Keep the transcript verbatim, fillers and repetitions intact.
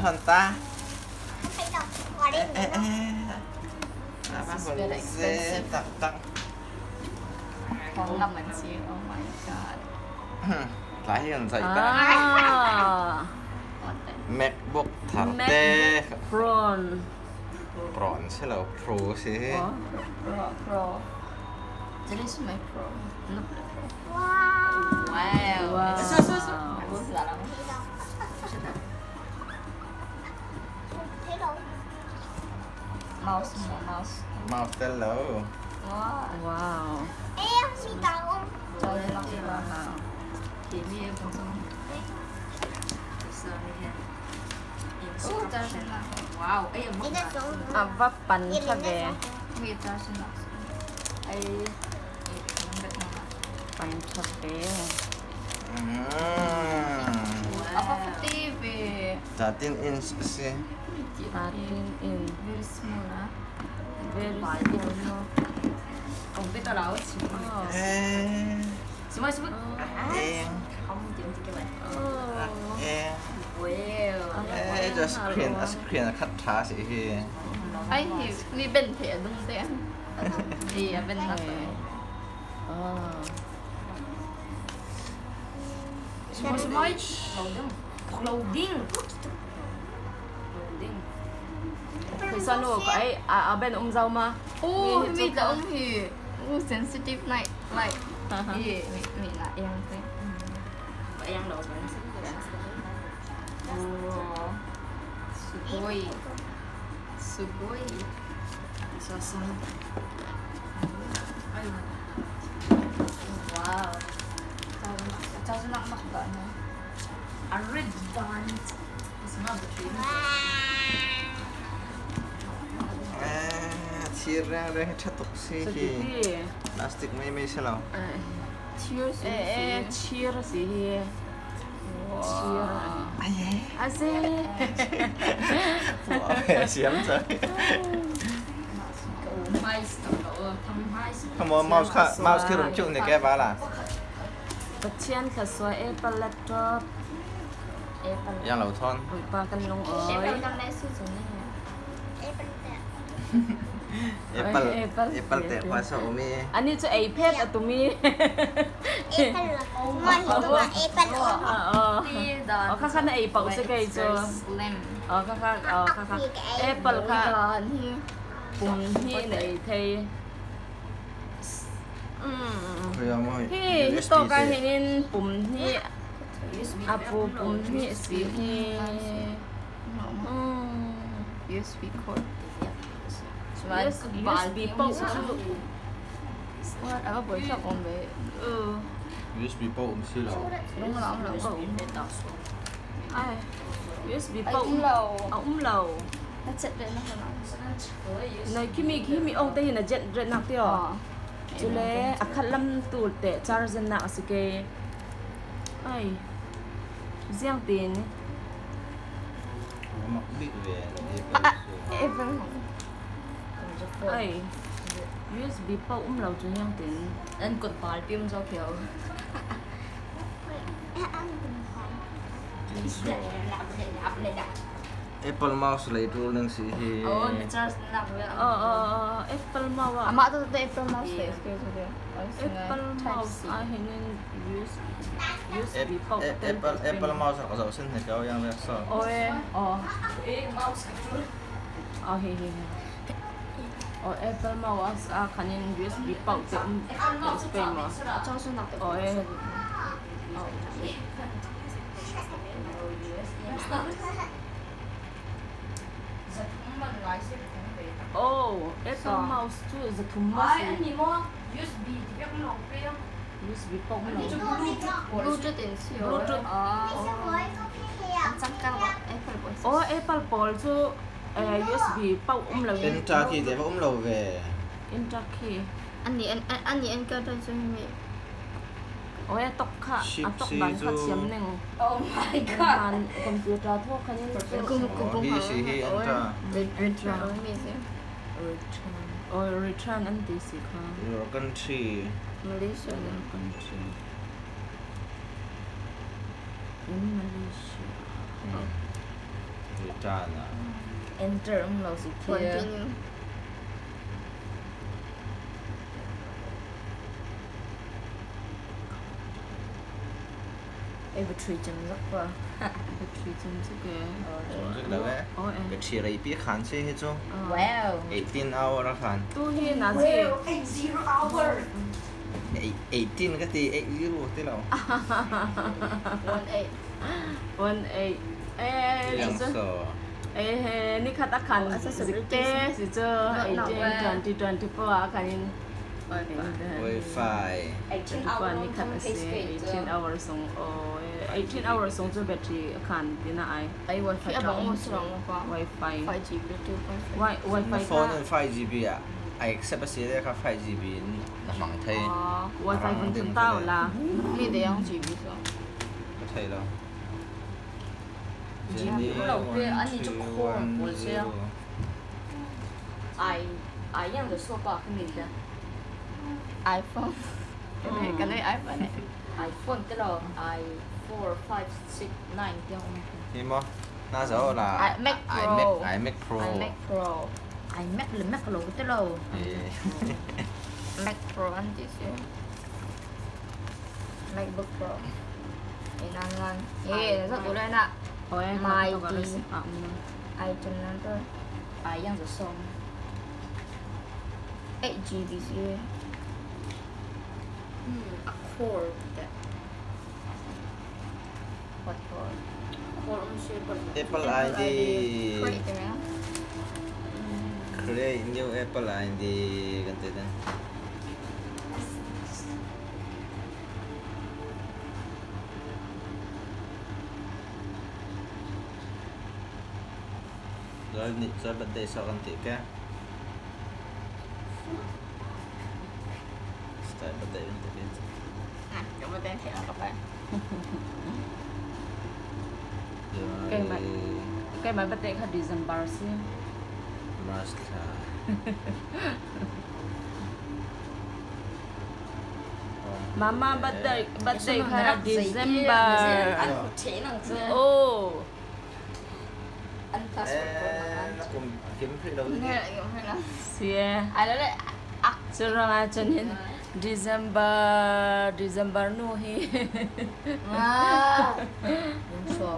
Hun ta. Ê, ê, ê. This is very expensive. Tak, tak. Kong ngam man si. Oh my God. Lai hi an zai ta. Ah. What the MacBook thar te. MacBook Pro. Pro si lo, Pro si hi. Oh, Pro, Pro. Jadi si mai Pro. Look, look. Wow. Wow. Wow. Mouse, mouse. Mouse tel lo. Wow. Wow. Ê, mi tao. Trời ơi, wow. Kỷ niệm. Wow. Ê, wow. Ê, a va pan tha ve. Ê, pan tha ve. Mm. Apa putih be? Thirteen inch si. Thirteen inch. Very small, ah. Very small, no? Kong te ka lau si. Oh. Eh. Small, small. Oh. Eh. Kamu jangan tiga, eh. Oh. Eh. Wow. Eh, just screen, a screen a khat tha si hi. Ai hi, mi ben the dung te. Ê, a ben na te. Oh. Small, small. Clothing. Clothing. Phaisa lo ka ai, a, a ben um zau ma. Oh, mi ta um hi. Oh, sensitive night light. Hi, mi, mi la yang te. Ba yang lo. Oh. Sugoi. Sugoi. So, so. Wow. Chao, chao, nak mak ba na. A red band. Ah, thir reng reng, tha tuk si hi. Plastic mai mai si lo. Thir si. Eh, eh, thir si hi. Thir. Ai, eh. A si. Wow, siam sa. Mouse ka, mouse khi rung kiu ne ke ba la. Pathian thluasuah, Apple laptop. Apple. Yang lo thon. Bawipa kan lungawi. Apple kan le si cu ni. Apple te. Apple, Apple te. Apple te khua sa umi. Ani cu iPad a tumi. Apple. Apple. Oh, oh. Oh, kha kha na ei pau si kei cu. Oh, kha kha, oh, kha kha. Apple kha. Pum hnih na ei thei. Mm. Hi, hi tawk ah hin pum hnih, a pu pum hnih si hi. Mm. U S B cord. U S B port. What a buai sak om ve. U S B port um si lo. Lung lam lam ko. Ai, U S B port um lo. A um lo. Na chet ve na ko na. Noi, khimi, khimi ong te hin a jet ret nak tio. Cule a khat lam tu te charge nak a si ke. Ai. Ziang tin. Mak bik ve. Ai. U S B port um lo cu ziang tin. An kot pal pium zo kio. Apple mouse lei tul ning si hi. Oh, na charge nak ve. Oh, oh, oh, Apple mouse ah. Amah tu tu Apple mouse lei, excuse me. Apple mouse ah hin in U S B port. Apple, Apple mouse ah ka zoh sin he kau yang ve so. Oh, eh. Oh. Eh, mouse ka tu. Oh, he, he, he. Oh, Apple mouse ah khan in U S B port te um space ma. Oh, eh. Oh, Apple mouse cu zathum ma si. U S B port ma lo. Bluetooth in si. Bluetooth. Ah, oh. Oh, Apple pawl cu Eh, U S B port um lo. Enter key te va um lo ve. Enter key. Ani en, ani en ka ta chu mi. Oi, a tok kha, a tok ban kha siam ning. Oh my God. Computer thaw khan in. Kum, kum, kum. Hi si hi enter. Enter. Return. Oh, return an ti si kha. Your country. Malaysia. Your country. In Malaysia. Hmm. Enter um lo si kia. Continue. Ei battery chem zak pa. Battery chem zak e. Chem zak lo e. Oh, eh. Battery reipi khan si hi chu. Ah. Wow. Eighteen hour a khan. Tu hi na zi. Wow, eight zero hour. Ei-, eighteen ka ti, eight zero ti lo. One eight. One eight. Eh, liang so. Eh, ni khat a khan. Oh, accessibility zik te si chu. Not, not eighteen, bad. Twenty, twenty-four a khan in. Wi-Fi. Wi-Fi. Eighteen hour ni khat a si, eighteen hour sung. Oh, eh, eighteen hour sung chu battery a khan ti na ai. Ai Wi-Fi a bang mo si lo pa. Wi-Fi. Five G B, two point five. Wi-, Wi-Fi phone ka. Five G B a. A accept a si le kha five G B na mang thei. Ah, Wi-Fi bang thun tau la. Mi de yang G B so. Ka thei lo. G B lo pe, ani chu kho pol se. Ai, ai yang de so pa ka mi da. iPhone. Ka nei, ka nei iPhone e. iPhone te lo, i four, five, six, nine te om. Hi mo? Na zo la. Ai, Mac Pro. Ai, Mac, ai, Mac Pro. Ai, Mac Pro. Ai, Mac le Mac lo te lo. Eh. Mac Pro an ti si. MacBook Pro. E nan nan. E, na zo tu le na. Oi, mai ka di. Ai, chun nan to. Ai, yang zo som. Eight G B si. Hmm, a core te. What core? Core um si Apple. Apple I D. Create te na. Create new Apple I D kan ti den. Zoi ni, zoi birthday so kan ti ke. Style birthday kan ti ke. Ah, ka birthday thei ka pa. Zoi. Keimah, keimah birthday kha December si. March kha. Mama birthday, birthday kha December. An ko che nang che. Oh. An passport ko na. Eh, na kum kim pri lo ni. Kim pri lo. Si e. Ai lo le. Ak. Chu rang a chun hin. December, December nu hi. Ah. Yung so.